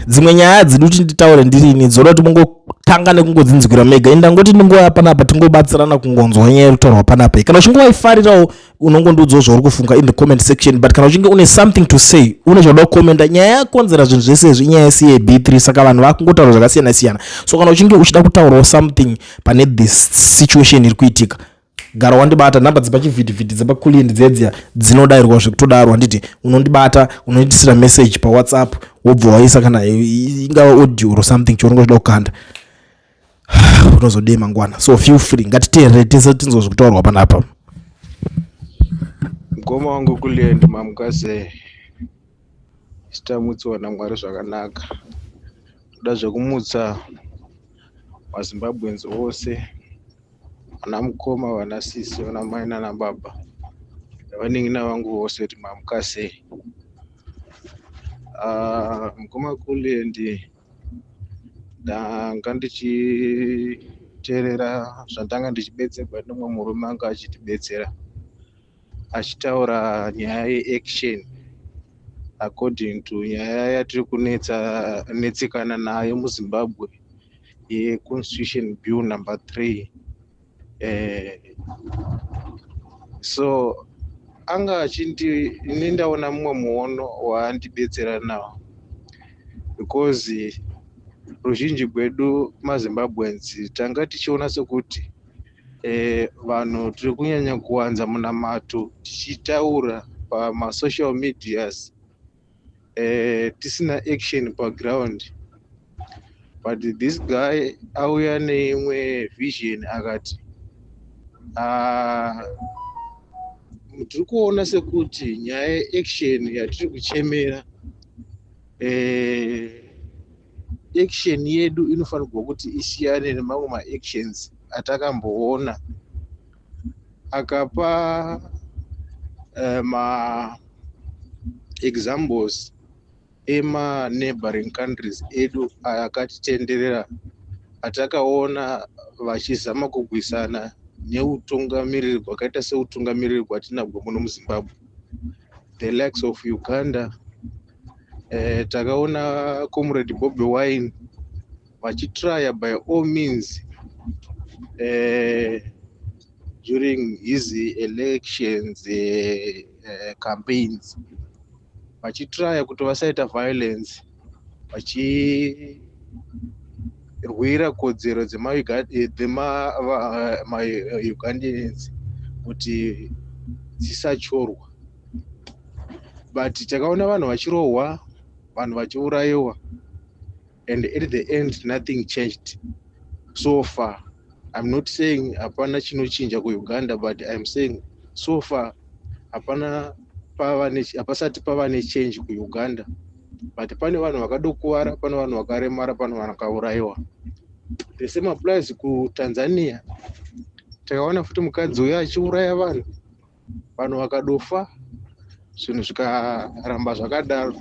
Dzimwe nyaya dzidi kuti nditaure ndirini, dzoda kuti mungotanga nekungodzinzwira mega. Indangoti ndingouya panapa tingobatsirana kungonzwa nyaya iri kutaurwa panapa. Kana uchinge waifarirawo, unongondiudzawo zvauri kufunga in the comment section. But kana uchinge une something to say, une zvauda kukomenda, nyaya yakonzera zvinhu zvese izvi inyaya yeCAB3. Saka vanhu vakungotaura zvakasiyana siyana. So kana uchinge uchida kutaurawo something pane this situation iri kuitika, gara wandibata. Nhamba dzepachivhitivhiti dzepakulindi dzedziya dzinodayirwa zvekutodaro, handiti? Unondibata, unoitisira message paWhatsApp, wobva waisa kana ingava audio or something chaunenge uchida kukanda. Unozodei mangwana. So feel free, ngatiteerere tese tinzwa zvekutaurwa panapa. Mukoma wangu Kulient, mamuka sei? Sitamutsiwa naMwari zvakanaka. Toda zvekumutsa maZimbabweans ose, vana mukoma, vana sisi, vana mai nana baba, nevanin'ina vangu vose kuti mamuka sei. Mukoma Kulient, ndanga ndichiteerera zvandanga ndichibetserwa nemumwe murume anga achitibetsera, achitaura nyaya yeaction according to nyaya yatiri kunetsa netsekana nayo muZimbabwe yeConstitution Bill number 3. So anga achindi ini ndaona mumwe muono waandibetsera nawo, because ruzhinji gwedu maZimbabweans tanga tichiona sekuti vanhu tiri kunyanya kuwanza munamato, tichitaura pamasocial medias, tisina action paground. But this guy auya neimwe vision, akati tiri kuona sekuti nyaya yeaction yatiri kuchemera, action yedu inofanirwa kuti isiyane nemamwe maactions atakamboona. Akapa maexamples ema-neighboring countries edu akatitenderera, atakaona vachizama kurwisana neutungamiriri hwakaita seutungamiriri hwatinagwo muno muZimbabwe, the likes of Uganda. Takaona Comrade Bobi Wine vachitrya by all means during his elections campaigns, vachitrya kuti vasaita violence, vachirwira kodzero dzemaUgandans kuti dzisatyorwa. But takaona vanhu vachirohwa, vanhu vachiurayiwa, and at the end nothing changed so far. I'm not saying hapana chinochinja kuUganda, but I'm saying so far hapana, hapasati pava nechange kuUganda. But pane vanhu vakadokuvara, pane vanhu vakaremara, pane vanhu vakaurayiwa. The same applies kuTanzania. Takaona futi mukadzi uyo achiuraya vanhu, vanhu vakadofa, zvinhu zvikaramba zvakadaro.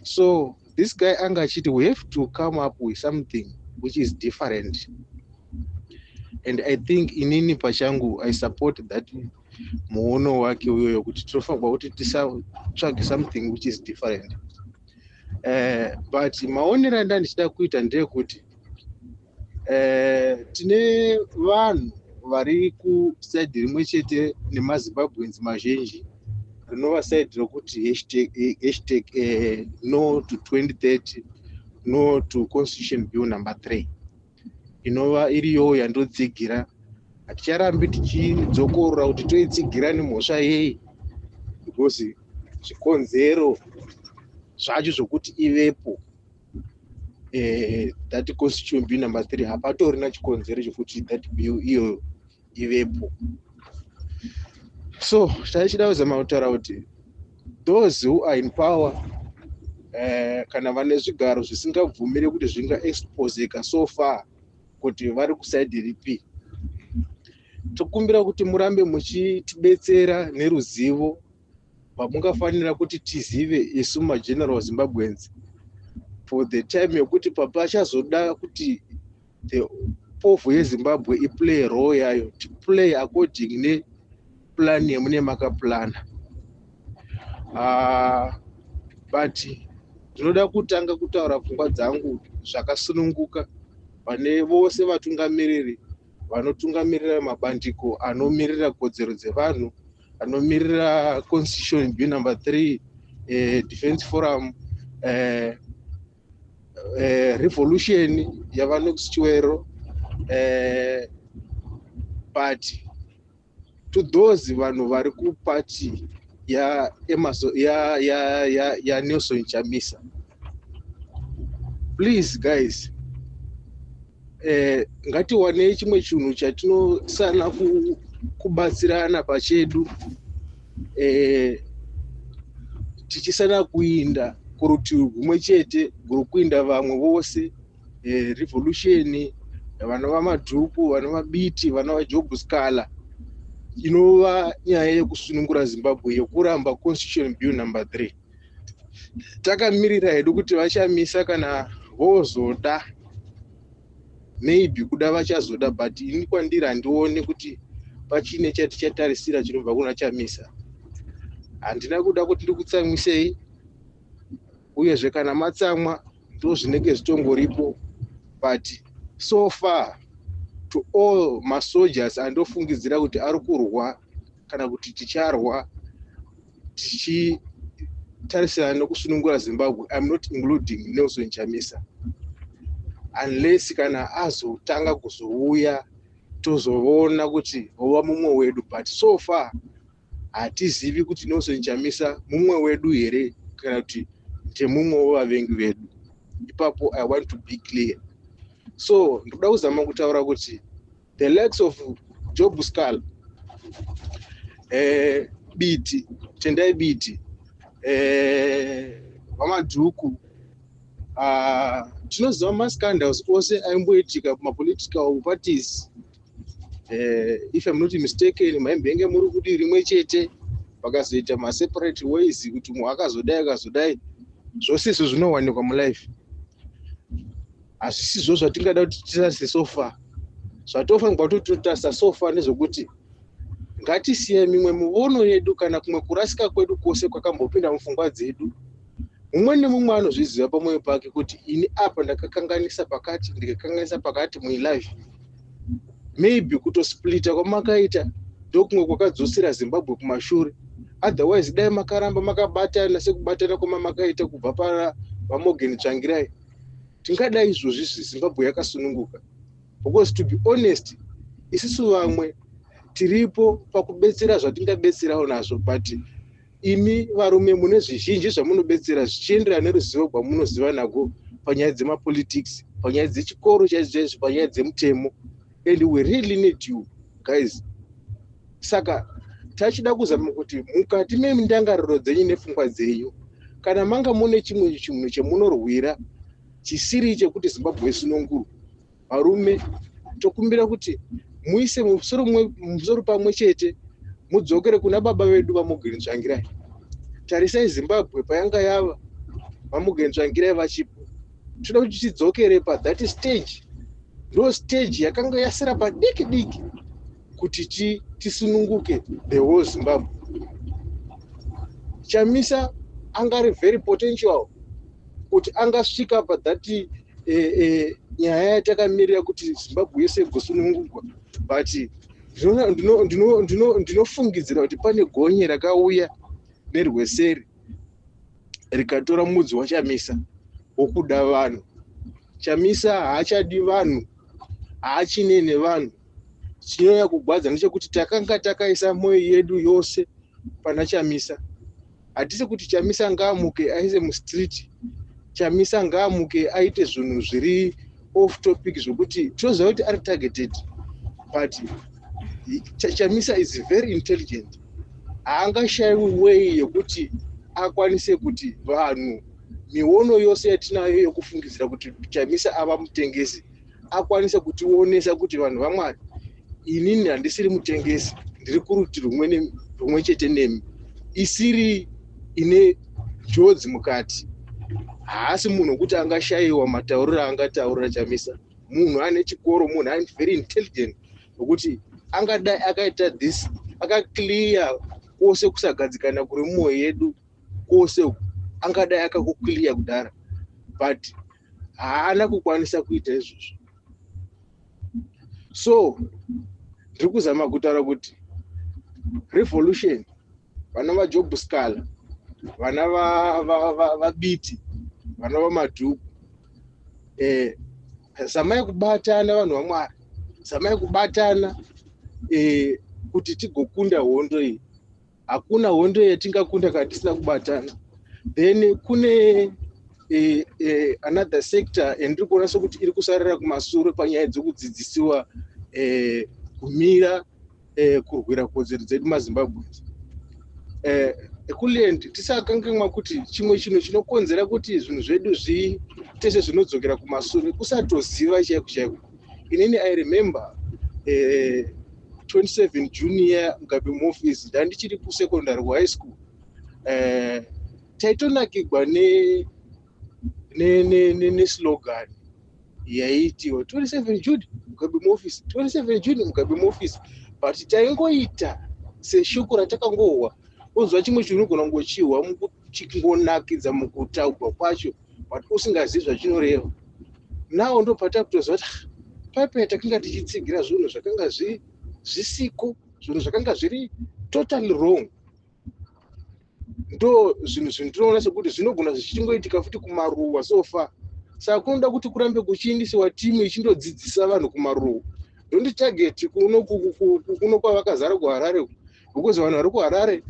So this guy anga achiti we have to come up with something which is different, and I think inini pachangu I support that muono wake uyoyo, kuti tinofanirwa kuti tisatsvage something which is different. But maonero anda ndichida kuita ndeyekuti tine vanhu vari kuside rimwe chete nemaZimbabweans mazhinji, rinova side rokuti hashtag no to 2030, no to Constitution Bill number 3, inova iriyowo yandotsigira. Haticharambi tichidzokorora kuti toitsigira nemhosva yei, because zvikonzero zvacho zvokuti ivepo, that Constitution Bill number 3, hapatorina chikonzero chekuti that bill iyoyo ivepo. So taichida kuzama kutaura kuti those who are in power, kana vane zvigaro zvisingabvumiri kuti zvingaexposeka so far kuti vari kuside ripi, tokumbira kuti murambe muchitibetsera neruzivo pamungafanira kuti tizive isu mageneral Zimbabweans, for the time yekuti papachazoda kuti the povho yeZimbabwe iplay role yayo, tiplay according neplan yemune makaplana. But Ndinoda kutanga kutaura pfungwa dzangu zvakasununguka pane vose vatungamiriri vanotungamirira mabandiko anomirira kodzero dzevanhu, anomirira Constitution Bill number 3, Defense Forum, revolution yaVaKnox Chivero, but to those vanhu vari kupati yaNelson ya, ya, ya, ya Chamisa, please guys, ngatiwanei chimwe chinhu chatinosana kubatsirana pachedu, tichisana kuinda kurutivi rumwe chete ruri kuinda vamwe vose, revolution, vana vaMadhuku, vana vaBiti, vana vaJob Sikhala, inova nyaya yekusunungura Zimbabwe, yekuramba Constitution Bill number 3. Takamirira hedu kuti vaChamisa kana vozoda, maybe kuda vachazoda, but ini kwandiri handioni kuti pachine chatichatarisira chinobva kuna Chamisa. Handina kuda kuti ndikutsamwisei, uyezve kana matsamwa ndo zvinenge zvitongoripo, but so far, to all masoldiers andofungidzira kuti ari kurwa kana kuti ticharwa tichitarisana nekusunungura Zimbabwe, I'm not including Nelson Chamisa unless kana azotanga kuzouya, tozoona kuti ova mumwe wedu. But so far hatizivi kuti Nelson Chamisa mumwe wedu here kana kuti ndemumwe wevavengi vedu. Ipapo I want to be clear. So ndoda kuzama kutaura kuti the likes of Job Sikhala, Biti, Tendai Biti, vaMadhuku, tinoziva mascandals ose aimboitika kumapolitical parties. If I'm not mistaken, maimbenge muri kuti rimwe chete, vakazoita maseparate ways, kuti mumwe akazodai, akazodai. Zvose izvo zvinowanikwa mulife, hazvisizvo zvatingada kuti titarise so far. Zvatofanirwa kuti totarisa so far ndezvekuti ngatisiye mimwe mivono yedu kana kumwe kurasika kwedu kwose kwakambopinda mupfungwa dzedu. Mumwe nemumwe anozviziva pamwoyo pake kuti ini apa ndakakanganisa pakati, ndikakanganisa pakati mulife. Maybe kutosplita kwamakaita ndokumwe kwakadzosera Zimbabwe kumashure. Otherwise dai makaramba makabatana sekubatana kwamamakaita kubva pana vaMorgan Tsvangirai, tingadai izvozvi Zimbabwe yakasununguka, because to be honest, isusu vamwe tiripo pakubetsera zvatingabetserawo nazvo, but imi varume mune zvizhinji zvamunobetsera zvichienderana neruzivo rwamunoziva nagwo panyaya dzemapolitics, panyaya dzechikoro chaizvo chaizvo, panyaya dzemutemo, and we really need you guys. Saka tachida kuzama kuti mukati mendangariro dzenyu nepfungwa dzenyu, kana manga mune chimwe chinhu chemunorwira chisiri chekuti Zimbabwe isunungurwe, varume, tokumbira kuti muise musoro pamwe chete, mudzokere kuna baba vedu vaMorgan Tsvangirai. Tarisai Zimbabwe payanga yava vaMorgan Tsvangirai vachipo. Toda kuti tidzokere pathat stage. Ndo stage yakanga yasira padiki diki kuti tisununguke the whole Zimbabwe. Chamisa angari very potential kuti angasvika pathat nyaya yatakamirira kuti Zimbabwe yese igosunungurwa, but ndinofungidzira kuti pane gonye rakauya nerweseri rikatora mudzi waChamisa wokuda vanhu. Chamisa haachadi vanhu, haachine nevanhu. Chinonyanya kugwadza ndechekuti takanga takaisa mwoyo yedu yose pana Chamisa. Hatisi kuti Chamisa ngaamuke aise mustreet, Chamisa ngaamuke aite zvinhu zviri off topic zvokuti tinoziva kuti ari targeted, but Chamisa is very intelligent. Haangashayiwi way yekuti akwanise kuti vanhu miono yose yatinayo yekufungidzira kuti Chamisa ava mutengesi, akwanise kutionesa kuti, "Vanhu vaMwari, inini handisiri mutengesi, ndiri kuruti rumwe chete nemi," isiri ine njodzi mukati. Haasi munhu wekuti angashayiwa matauriro aangataurira. Chamisa munhu ane chikoro, munhu ari very intelligent, nokuti angadai akaita this, akaclear kwose kusagadzikana kuri mumwoyo yedu kwose. Angadai akakuclear kudhara, but haana kukwanisa kuita izvozvo. So ndiri kuzama kutaura kuti revolution, vana vaJob Sikhala, vana vaBiti, vana vaMadhuku, zamai kubatana. Vanhu vaMwari, zamai kubatana kuti tigokunda hondo iyi. Hakuna hondo yatingakunda kana tisina kubatana. Then kune another sector yandiri kuona sekuti iri kusarira kumasure panyaya dzekudzidzisiwa kumira kurwira kodzero dzedu maZimbabweans. Ekuland tisakanganwa kuti chimwe chinhu chinokonzera kuti zvinhu zvedu zviite sezvinodzokera kumasure kusatoziva chaiko chaiko. Inini I remember 27 June, Mugabe muoffice, ndandichiri kusecondary, kuhigh school. Taitonakigwa neslogan yaitiwa 27 June Mugabe muoffice, 27 June Mugabe muoffice, but taingoita seshoko ratakangohwa. Unzwa chimwe chinhu unogona kungochihwa chingonakidza mukutaurwa kwacho, but usingazivi zvachinoreva. Nawo ndo patakutoziva kuti ah, paipai takanga tichitsigira zvinhu zvakanga zvisiko, zvinhu zvakanga zviri totally wrong. Ndo zvinhu zvindinoona sekuti zvinogona zvichingoitika futi kumaruwa so far. Saka kunoda kuti kurambe kuchiindisiwa timu ichindodzidzisa vanhu kumaruwa. Don't target kuno kwavakazara kuHarare, because vanhu vari kuHarare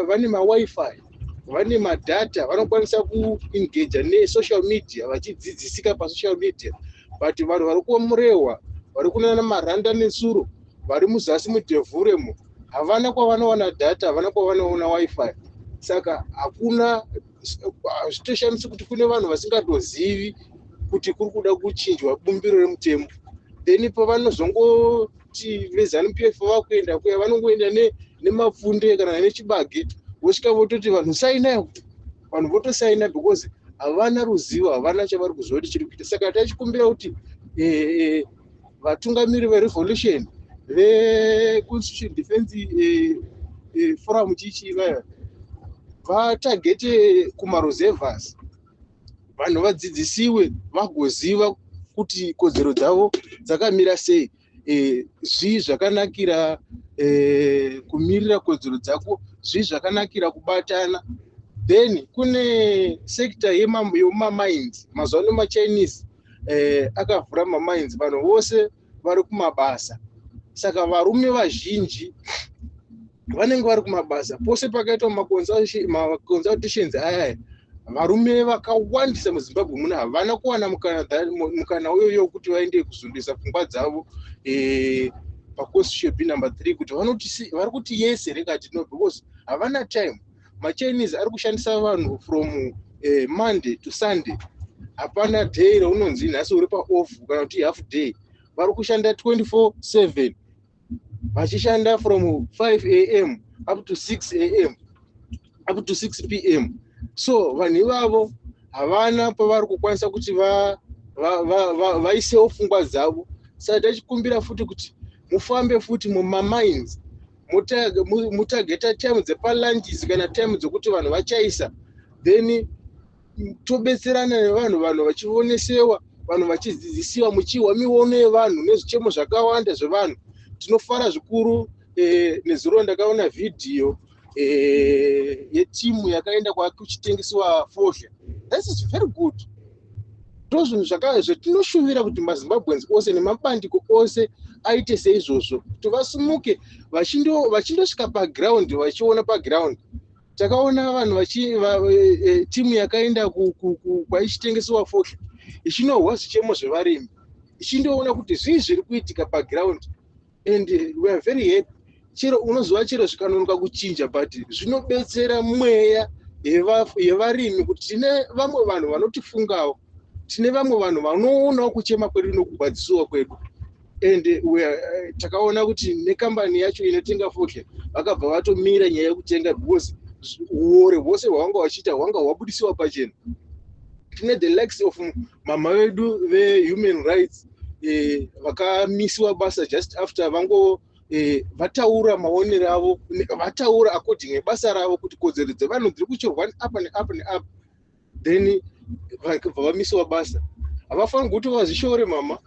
vane maWiFi, vane madata, vanokwanisa kuengaja nesocial media, vachidzidzisika pasocial media. But vanhu vari kuMurehwa, vari kunana Maranda neTsuro, vari muzasi muDhevhuremo, havana kwavanowana data, havana kwavanoona WiFi. Saka hakuna, zvitoshamisi kuti kune vanhu vasingatozivi kuti kuri kuda kuchinjwa bumbiro remutemo. Then pavanozongoti veZANU PF vakuenda kuya, vanongoenda nemapfunde kana nechibage, vosvika vototi vanhu sainai, vanhu votosaina because havana ruzivo, havana chavari kuziva kuti chiri kuita. Saka tachikumbira kuti vatungamiri verevolution, veConstitution Defense Forum, chichi vaya vatargete kumaruzevhas, vanhu vadzidzisiwe, vagoziva kuti kodzero dzavo dzakamira sei, zvii zvakanakira kumirira kodzero dzako, zvii zvakanakira kubatana. Then kune sector yemamines. Mazuva ano maChinese akavhura mamines, vanhu vose vari kumabasa. Saka varume vazhinji vanenge vari kumabasa. Pose pakaitwa maconsultations ayaya, varume vakawandisa muZimbabwe muno havana kuwana mukana uyoyo wekuti vaende kuzundisa pfungwa dzavo paconstitution bill number 3, kuti vari kuti yes here kati no, because havana time. MaChinese ari kushandisa vanhu from Monday to Sunday. Hapana day raunonzi nhasi uri paoff kana kuti half day. Vari kushanda 24/7, vachishanda from 5 a.m. up to 6 a.m., up to 6 p.m. So vanhu ivavo havana pavari kukwanisa kuti vaisewo pfungwa dzavo. Saka tachikumbira futi kuti mufambe futi mumamines, mutargeta time dzepalunches kana time dzekuti vanhu vachaisa. Then tobetserana nevanhu, vanhu vachionesewa, vanhu vachidzidzisiwa, muchihwa miono yevanhu nezvichemo zvakawanda zvevanhu. Tinofara zvikuru. Nezuro ndakaona vhidhiyo yetimu yakaenda kwakuchitengesiwa fodya. This is very good. Ndo zvinhu zvatinoshuvira kuti maZimbabweans ose nemabandiko ose aite seizvozvo, kuti vasimuke vachindosvika paground, vachiona paground. Takaona vanhu timu yakaenda kwaichitengesiwa fodya, ichinohwa zvichemo zvevarimi, ichindoona kuti zvii zviri kuitika paground, and we are very happy. Chero unoziva, chero zvikanonoka kuchinja, but zvinobetsera mweya yevarimi kuti tine vamwe vanhu vanotifungawo, tine vamwe vanhu vanoonawo kuchema kwedu nokugwadzisiwa kwedu. And takaona kuti nekambani yacho inotenga fodya vakabva vatomira nyaya yekutenga, because uore hwose hwavanga vachiita hwanga hwabudisiwa pachena. Tine the likes of mama vedu vehuman rights, vakamisiwa basa just after vango Vataura maonero avo, vataura according ebasa ravo kuti kodzero dzevanhu dziri kutyorwa apa neapa neapa, then vakabva vamisiwa basa. Havafaniri kuti vazvishore mama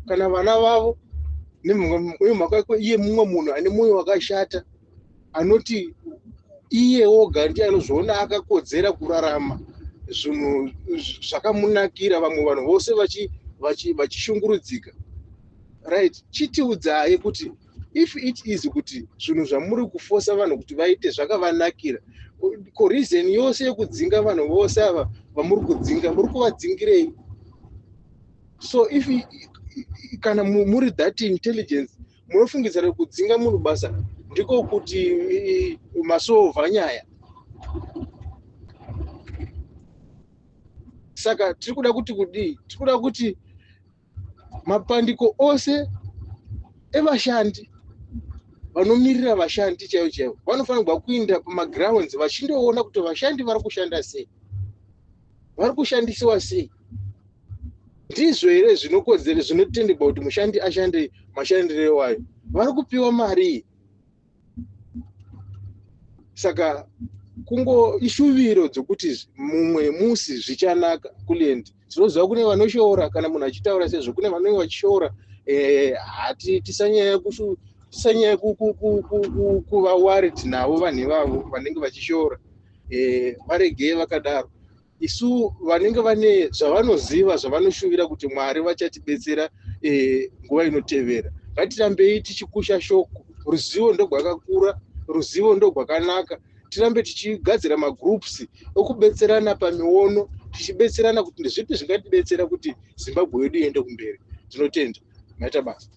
kana vana vavo nemhaka iye mumwe munhu ane mwoyo wakashata anoti iye woga ndiye anozviona akakodzera kurarama zvinhu zvakamunakira, vamwe vanhu vose vachishungurudzika, right? Chitiudzai kuti if it is kuti zvinhu zvamuri kufosa vanhu kuti vaite zvakavanakira, ko reason yose yekudzinga vanhu vose ava vamuri kudzinga, muri kuvadzingirei? So if kana muri that intelligence, munofungidzira kudzinga munhu basa ndiko kuti masolva nyaya? Saka tiri kuda kuti kudii? Tiri kuda kuti mapandiko ose evashandi vanomirira vashandi chaivo chaivo vanofanirwa kuinda pamagrounds vachindoona kuti vashandi vari kushanda sei, vari kushandisiwa sei. Ndizvo here zvinokodzera, zvinotendegwa kuti mushandi ashande mashandire wayo? Vari kupiwa mari. Saka kungo ishuviro dzokuti mumwe musi zvichanaka. Kulend tinoziva kune vanoshoora kana munhu achitaura sezvo kune vanenge vachishoora. Hati tisanyanya kuva worried navo vanhu ivavo vanenge vachishoora. Varegei vakadaro. Isu vanenge vane zvavanoziva, zvavanoshuvira kuti Mwari vachatibetsera nguva inotevera, ngatirambei tichikusha shoko. Ruzivo ndogwakakura, ruzivo ndogwakanaka. Tirambe tichigadzira magroups okubetserana pamiono, tichibetserana kuti ndezvipi zvingatibetsera kuti Zimbabwe yedu iende kumberi. Tinotenda, maita basa.